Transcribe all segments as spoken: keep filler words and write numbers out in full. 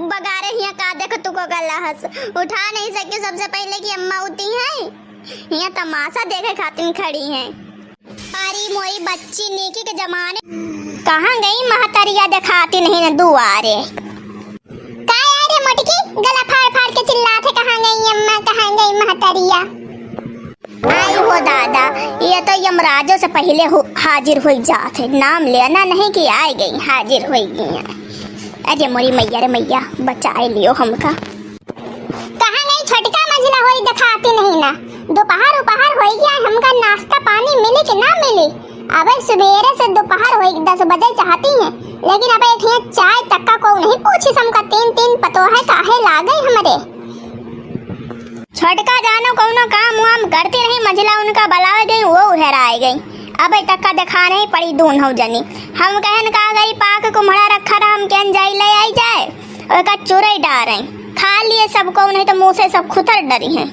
बगारे हिया का देख तू को गला हस, उठा नहीं सके सबसे पहले कि अम्मा उठी है, हिया तमाशा देखे खातिर खड़ी है। अरे मोरी बच्ची, नेकी के जमाने। कहाँ गई महतरिया, देखाती नहीं न दुआरे। का यार ये मोटकी, गला फाड़ फाड़ के चिल्लात है, कहाँ गई अम्मा, कहाँ गई महतरिया? आई हो दादा, ये तो यमराजो से पहले हो, हाजिर होई जात है। नाम लेना नहीं कि आए गई, हाजिर होई गई हैं। अरे मोरी मैया रे मैया, बचाए लियो हमका। कहाँ गई छोटका मझला होरी, देखाती नहीं ना। दोपहर उपहर होई गया, हमका नाश्ता पानी मिली कि ना मिली? अबे सुबेरे से दोपहर होई, दस बजे चाहती हैं, लेकिन अबे एक हियाँ चाय तक का कोई नहीं पूछी। हमका तीन तीन पतोह है, काहे लागे हमरे। छोटका जानो कौनो काम वाम करती रही, मझला उनका बलावे गई, वो उहराए गई। अबे तक का देखा नहीं पड़ी दून हो जनी। हम कहन का गई पाक कुम्हड़ा रखा रहा, हम कहन जाई ले आई जाए, ओका चुरई डारे। खा लिए सबको, नहीं तो मुँह से सब खुतर डरी हैं।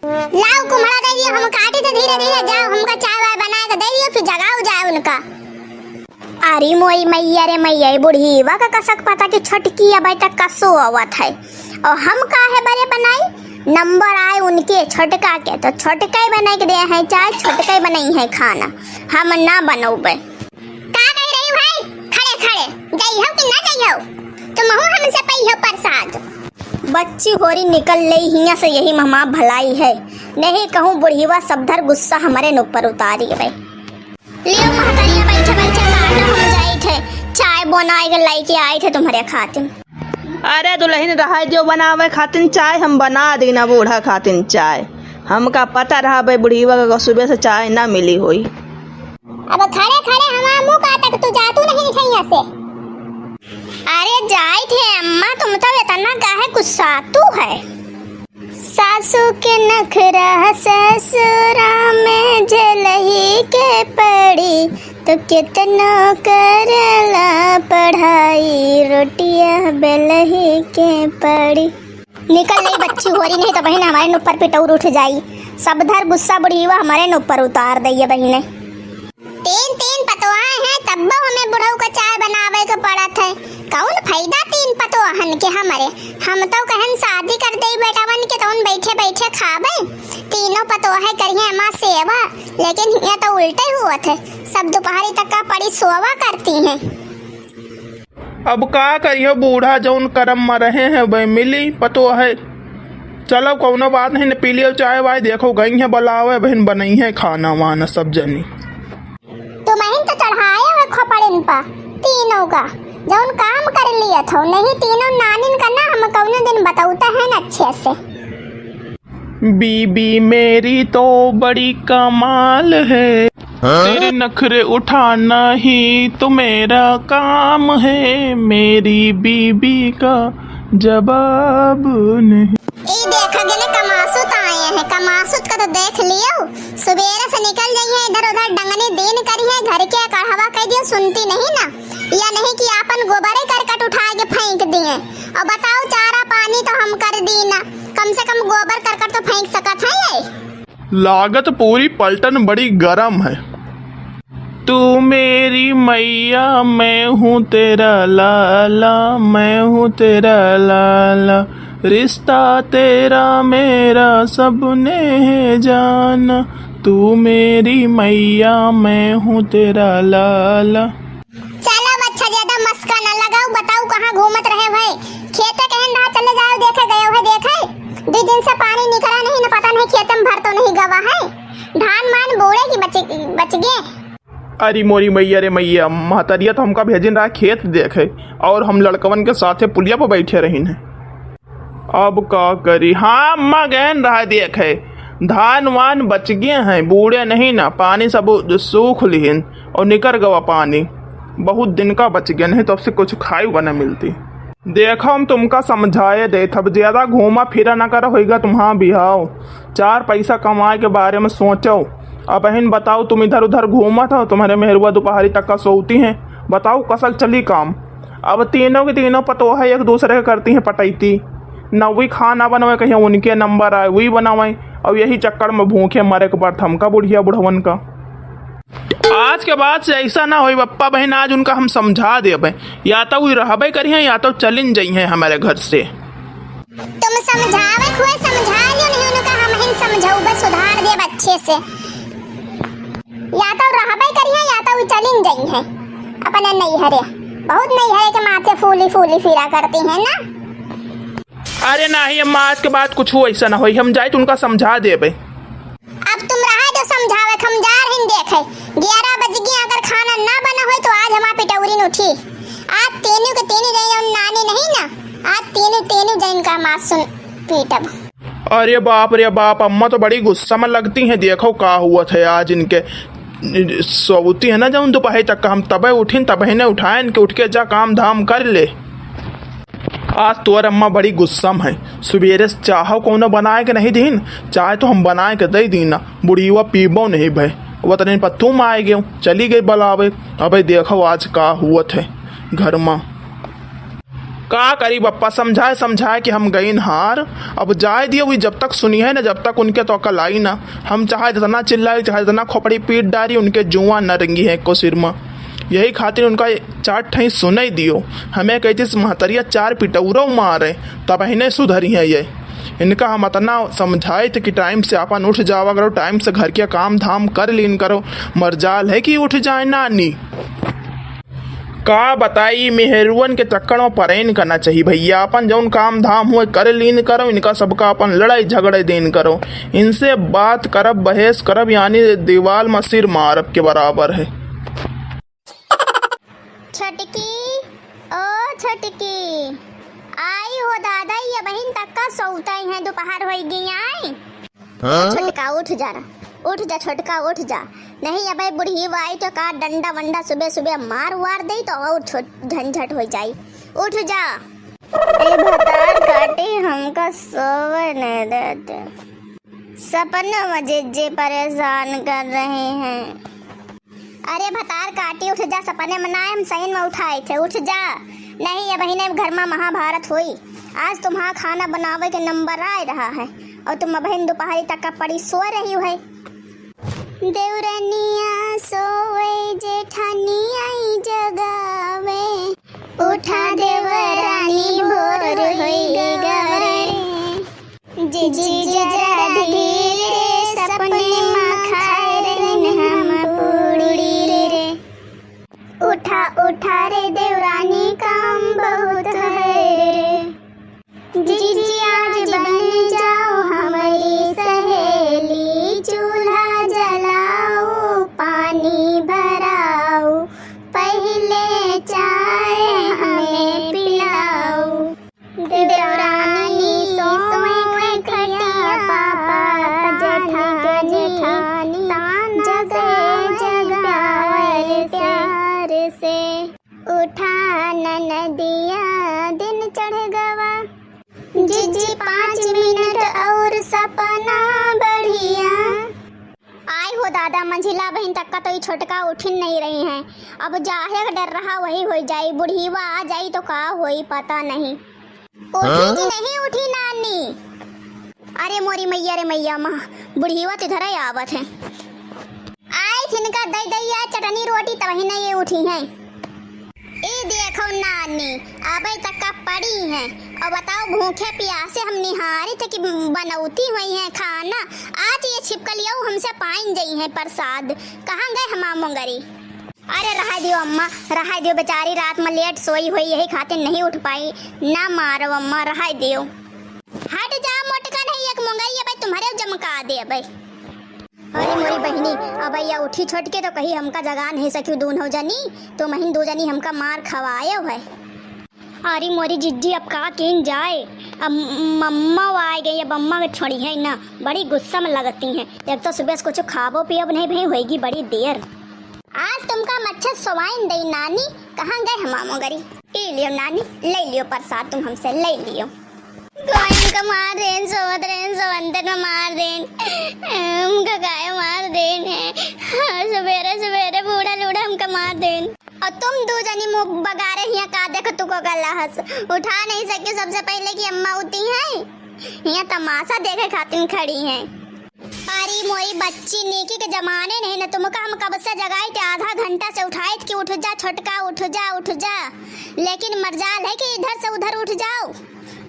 लाओ कुम्हड़ा दे दियो, हम काटी तो धीरे धीरे, जाओ हमका चाय वाय बनाए के दे दियो, फिर जगाओ जाए उनका। अरे मोई मैया रे मैया, ई बुढ़ीवा का कसक पता कि छोटकी अबे तक कसो आवत है। और हम काहे बरे बनाई? नंबर आए उनके छोटका के, तो छोटका ही बनाई के दे हैं चाय, छोटका ही बनाई है खाना, हम ना बनौबे। का कह रही भाई? खड़े खड़े जाइयो कि ना जाइयो? तुमहू हमसे पइहो प्रसाद। बच्ची होरी निकल लई हियां से, यही में हमार भलाई है, नहीं कहूँ बुढ़ीवा सब धर गुस्सा हमरे न ऊपर उतारी रे। लियो महतरिया, बैठे बैठे काट हम जाई थे, चाय बनाए के लेके आई थे तुम्हरे खातिर। अरे दुल्हन, रहा जो बनावे खातिर चाय हम बना दी ना बूढ़ा खातिर चाय। हमका पता रहा बे बुढ़ीवा का सुबह से चाय ना मिली होई। अब खड़े खड़े हमार मुंह काटक तू जातू नहीं ठैया से। अरे जाई थे अम्मा, तुम तो इतना काहे गुस्सातू है? सासू के नखरा ससुरा में झेलही के पड़ी, तो केतनो करला पढ़ाई, रोटिया बेलही के पड़ी। निकल लई बच्ची होरी, नहीं तो बहिन हमरे न ऊपर पिटौर उठ जाई। सब धर गुस्सा बुढ़ीवा हमरे न ऊपर उतार दइए बहिने। तीन तीन पतोहा हैं, तब्बो हमें बुढ़ऊ का चाय बनावे के पड़त है। कौन फायदा तीन पतोहन के हमरे? हम तो कहन शादी कर दे बेटावन के, तौन बैठे बैठे खाबे। तीनों पतोहे करिहे हमार सेवा, लेकिन ये तो उल्टे हुआ थे, सब दोपहरी तक का पड़ी सोवा करती हैं। अब का करियो, बूढ़ा जौन करम में रहे हैं, वह मिली पतोहे। चलो, कौनो बात नहीं, न पी लियो चाय वाय। देखो, गई है बुलावे, बहन बनई है खाना वाना सब जनी। तुमहिन तो चढ़ाए हुए खोपड़िन पा तीनों का, जौन काम कर लिया थो, नहीं तीनों नानिन का ना हम कौनो दिन बतौते हैं न अच्छे से। बीबी मेरी तो बड़ी कमाल है, हाँ? तेरे नखरे उठाना ही तो मेरा काम है, मेरी बीबी का जवाब नहीं। ई देखा गने कमासुत आए हैं, कमासुत का तो देख लियो, सुबेरे से निकल जाई है इधर उधर डंगनी दीन करी है, घर के कढ़वा कह दियो, सुनती नहीं ना, या नहीं कि आपन गोबरे करकट उठा के फेंक दिए। और बताओ, चारा पानी तो हम कर दी ना, कम से कम गोबर करकट तो फेंक सकत है ये। लागत पूरी पलटन बड़ी गरम है। तू मेरी मैया, मैं हूँ तेरा लाला, मैं हूँ तेरा लाला, रिश्ता तेरा मेरा सबने है जाना। तू मेरी मैया, मैं हूँ तेरा लाला। चलो, अब अच्छा ज्यादा मस्का न लगाओ, बताओ कहाँ घूमत रहे भाई? खेते कहन रहा चले जाओ, देखे गए है, देखे दो दिन से पानी निकला नहीं, न पता नहीं खेते में भर तो नहीं गवा है, धान मान बूढ़े की बच, बच गए। अरे मोरी मैया रे मैया, महतरिया तो हमका भेजिन रहा खेत देखे, और हम लड़कवन के साथे पुलिया पर बैठे रहिन है। अब का करी? हाँ, अम्मा गहन रहा देखे, धान वान बच गए हैं, बूढ़े नहीं ना, पानी सब सूख लिहिन और निकर गवा पानी, बहुत दिन का बच गया, नहीं तो अब से कुछ खाए हुआ न मिलती। देखो, हम तुमका समझाए देत, अब ज्यादा घूमा फिरा ना करो, होइगा तुम्हारा बिहाव। चार पैसा कमाए के बारे में सोचो। अब बहिन बताओ, तुम इधर उधर घूमत हो, तुम्हारे मेहरुआ दोपहरी तक का सोती हैं, बताओ कसल चली काम। अब तीनों की तीनों पतोह एक दूसरे के करती हैं पटैती, नवी खाना बनवे कहीं उनके नंबर आए वही बनावे, और यही चक्कर में भूखे मरे के पड़त हमका बुढ़िया बुढ़वन का। आज के बाद से ऐसा ना होई बप्पा बहिन, आज उनका हम समझा देबे, या तो उ रहबे करिहैं या तो चलिन जइहैं हमरे घर से। तुम समझावे हुए समझा लियो, नहीं उनका हम ही समझाउबे, सुधार देब अच्छे से। या तो रहबे करिहैं या तो उ चलिन जइहैं अपने नैहरे। बहुत नैहरे के माथे फूली फूली फिरा करती हैं ना। अरे नाही अम्मा, आज के बाद कुछ ऐसा ना होई, हम जाइत उनका समझा देबे। अब तुम रहा जो समझावे, हम जा रही देखे। ग्यारह बज गया, अगर खाना ना बना होई तो आज हमार पिटौरी न उठी। आज तीनों के तीनों जन नानी नहीं ना, आज तीनों तीनों जन का मासूम पीटब। अरे बाप रे बाप, अम्मा तो बड़ी गुस्सा में लगती हैं। देखो का हुआ था आज इनके, सोवती है ना जौन दोपहर तक का, हम तबे उठिन, तबे ने उठाए इनके, उठ के जा काम धाम कर ले। आज तोर अम्मा बड़ी गुस्सा में है। सुबेरे से चाहो कौनो बनाए के नहीं दीन, चाय तो हम बनाए के दे दीन ना, बुढ़ीवा पीबो नहीं भय। वो तने पत्तू में आए गयो, चली गई बलावे। अबे देखो आज का हुआ थे घर में। का करी बप्पा, समझाए समझाए कि हम गईन हार। अब जाए दियो, वी जब तक सुनी है ना, जब तक उनके तो अकल आई ना। हम चाहे जितना चिल्लाई, चाहे जितना खोपड़ी पीट डारी, उनके जुआ न रंगी है एको सिर में। यही खातिर उनका चार ठई सुनाई दियो। हमें कहती से महतरिया चार पिटौरो मारे, तब इन्हें सुधरी है ये। इनका हम इतना समझाए थे कि टाइम से अपन उठ जावा करो, टाइम से घर के काम धाम कर लीन करो। मरजाल है कि उठ जाए नानी। का बताई, मेहरुअन के चक्कर में परेन करना चाहिए भैया। अपन जौन काम धाम हुए कर लीन करो, इनका सबका अपन लड़ाई झगड़े देन करो। इनसे बात करब, बहस करब, यानी दीवाल में सिर मारब के बराबर है। छोटकी, ओ छोटकी, आई हो दादा, ये बहिन तक का सौतई हैं, दोपहर होई गई आई। हाँ? छोटका उठ जा, उठ जा छोटका उठ जा, नहीं अबे बुढ़ीवा आई तो का डंडा वंडा सुबह सुबह मार वार दे तो और छोट झंझट हो जाई। उठ जा। ए भतार काटी हमका सोवे नहीं देते, सपनों में जिज्जी परेशान कर रहे हैं। अरे भतार काटी, उठ जा, सपने में ना हम सही में उठाए थे, उठ जा। नहीं, अबहिने घर में महाभारत होई। आज तुम्हारा खाना बनावे के नंबर आ रहा है और तुम अबहिन दोपहरी तक का पड़ी सो रही है। देवरनिया सोवे, जेठानी आई जगावे, उठा देवरानी भोर होई गवे। जिज्जी जरा धीरे, सपने में खाए रहिन हम पूड़ी रे। उठा उठा रे देवरानी, काम बहुत है रे। जिज्जी आज बन जाओ हमारी सहेली, चूल्हा जलाओ, पानी भराओ, पहले चाय हमें पिलाओ। देवरानी सोए खटिया, पापा जेठानी ताना से जगावे प्यार से। उठा ननदिया, दिन चढ़ गवा। जिज्जी पाँच मिनट और सपना बढ़िया। आई हो दादा, मंझिला बहिन तक का तो ई छोटका उठिन नहीं रही हैं। अब जाहे का डर रहा वही हो जाई, बुढ़ीवा आ जाई तो का होई पता नहीं। उठी हाँ? कि नहीं उठी नानी? अरे मोरी मैया रे मैया, माँ बुढ़ीवा तो इधर ही आवत है। आई थिनका दई दई या चटनी रोटी तबही नहीं ये उठी हैं। ई देखो नानी, अबे तक का पड़ी हैं। और बताओ, भूखे प्यासे हम निहारी थे कि बनौती हुई हैं खाना। आज ये छिपकलियाऊ हमसे पाइन जई हैं प्रसाद। कहाँ गए हमार मुंगरी? अरे रहाई दियो अम्मा, रहाई दियो, बेचारी रात में लेट सोई हुई, यही खातिर नहीं उठ पाई। ना मारो अम्मा, रहाई दियो। हट जा मोटका, नहीं एक मुंगरी अबे तुम्हारे जमका दे अबे। अरे मोरी बहिनी, अब या उठी छोट के तो कही हमका जगा नहीं सकियो दूनो जनी, तो महीन दो जनी हमका मार खवायो है। अरे मोरी जिज्जी, अब का कीन जाए, अब मम्मा आ गई, अब अम्मा के छोड़ी है ना, बड़ी गुस्सा में लगती हैं। एक तो सुबह से कुछ खाबो पियब नहीं भई, होएगी बड़ी देर। आज तुमका मच्छर सोवाइन दई नानी, कहाँ गए हमार मुंगरी? ई लियो नानी, ले लियो प्रसाद तुम हमसे, ले लियो। कोई हमका मार देन, सोवत रहेन, सोवंतन में मार देन। हमका काहे मार देन है? हाँ, सुबेरे सुबेरे बूढ़ा लूढ़ा हमका मार देन। और तुम दू जनी मुंह बगारे हियाँ का देख तू को गला हस? उठा नहीं सके सबसे पहले कि अम्मा उठी हैं। हियाँ तमाशा देखे खातिर खड़ी हैं। अरे मोरी बच्ची नेकी के जमाने नहीं न, तुमका हम कब से जगाइत, आधा घंटा से उठाइत कि उठ जा छोटका, उठ जा, उठ जा, लेकिन मरजाल है कि इधर से उधर उठ जाओ।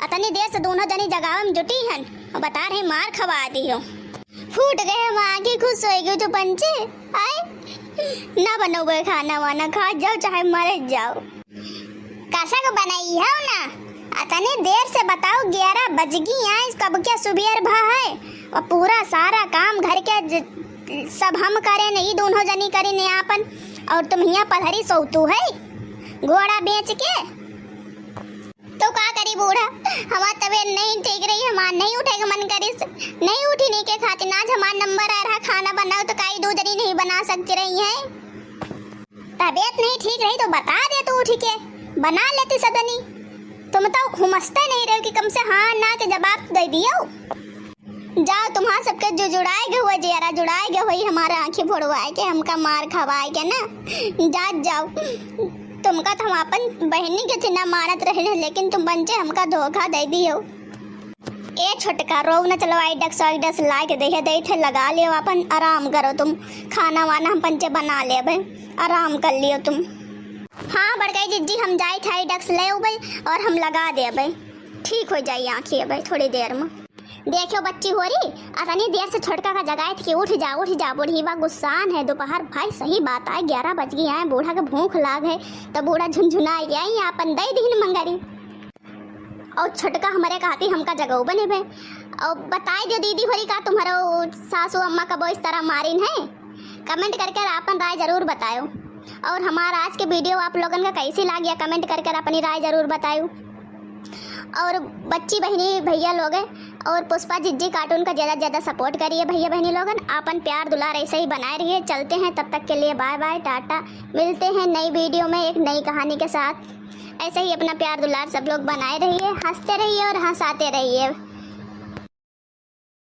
अतनी देर से दोनों जनी जगावे में जुटी हन, और बता रही मार खवा दी हो। फूट गए हम आँखी, खुश होई गई तू पंचे। आए ना बनोगे खाना वाना, खा जाओ चाहे मर जाओ। कसक बनाई है ना, अतने देर से बताओ, ग्यारह बज गई, आए कब क्या सुबेर भा है, और पूरा सारा काम घर के ज-, सब हम करे नहीं, दोनों जनी करे ने आपन, और तुम हियाँ पधरी सोतू है घोड़ा बेच के। तो का करी बूढ़ा, हमार तबीयत नहीं ठीक रही, हमार नहीं उठे के मन करिस, नहीं उठी नहीं के खातिर आज हमार नंबर आ रहा खाना बनाओ, तो काई दो जनी नहीं बना सकती रही है। तबीयत नहीं ठीक रही तो बता दे तू उठ के, बना लेती सदनी। तुम तो घुमसते नहीं रहो कि कम से हाँ ना के जवाब दे दियो। जाओ, तुम्हार सबके जुजुड़ाए गए हुए, जियरा जुड़ाए गए हुई, हमारा आँखी फोड़वाए के, हमका मार खवाए के ना। जात जाओ, तुमका तो हम अपन बहनी के थी ना मानत रहे, लेकिन तुम पंचे हमका धोखा दे दियो। ए छोटका, रोव न, चलो आइडक्स वाइडक्स लाइक देहे दे थे, लगा लियो अपन, आराम करो तुम, खाना वाना हम पंचे बना लेबे, आराम कर लियो तुम। हाँ बड़काई जिज्जी, हम जाई थे आइडक्स ले अउबे और हम लगा देबे, ठीक हो जाई आँखी अबे थोड़ी देर में। देखियो बच्ची होरी, अतनी देर से छोटका का जगाए थे कि उठ जा, उठ जा, बूढ़ी बा गुस्सान है, दोपहर भाई सही बात आए, ग्यारह बज गई आए, बूढ़ा के भूख लाग है, तो बूढ़ा झुनझुना आई अपन दे दीन मंगरी। और छोटका हमरे कहती हमका जगऊ बने बे। और बताए दियो दीदी होरी का तुम्हारो सासू अम्मा कबो इस तरह मारिन है? कमेंट करके अपन राय जरूर बतायो। और हमारा आज के वीडियो आप लोगन का कैसी लाग या कमेंट करके अपनी राय जरूर बतायो। और बच्ची बहनी भैया लोग हैं और पुष्पा जिज्जी कार्टून का ज़्यादा से ज़्यादा सपोर्ट करिए भैया बहनी लोगन, अपन प्यार दुलार ऐसे ही बनाए रहिए। चलते हैं, तब तक के लिए बाय बाय, टाटा, मिलते हैं नई वीडियो में एक नई कहानी के साथ। ऐसे ही अपना प्यार दुलार सब लोग बनाए रहिए, हंसते रहिए और हंसाते रहिए।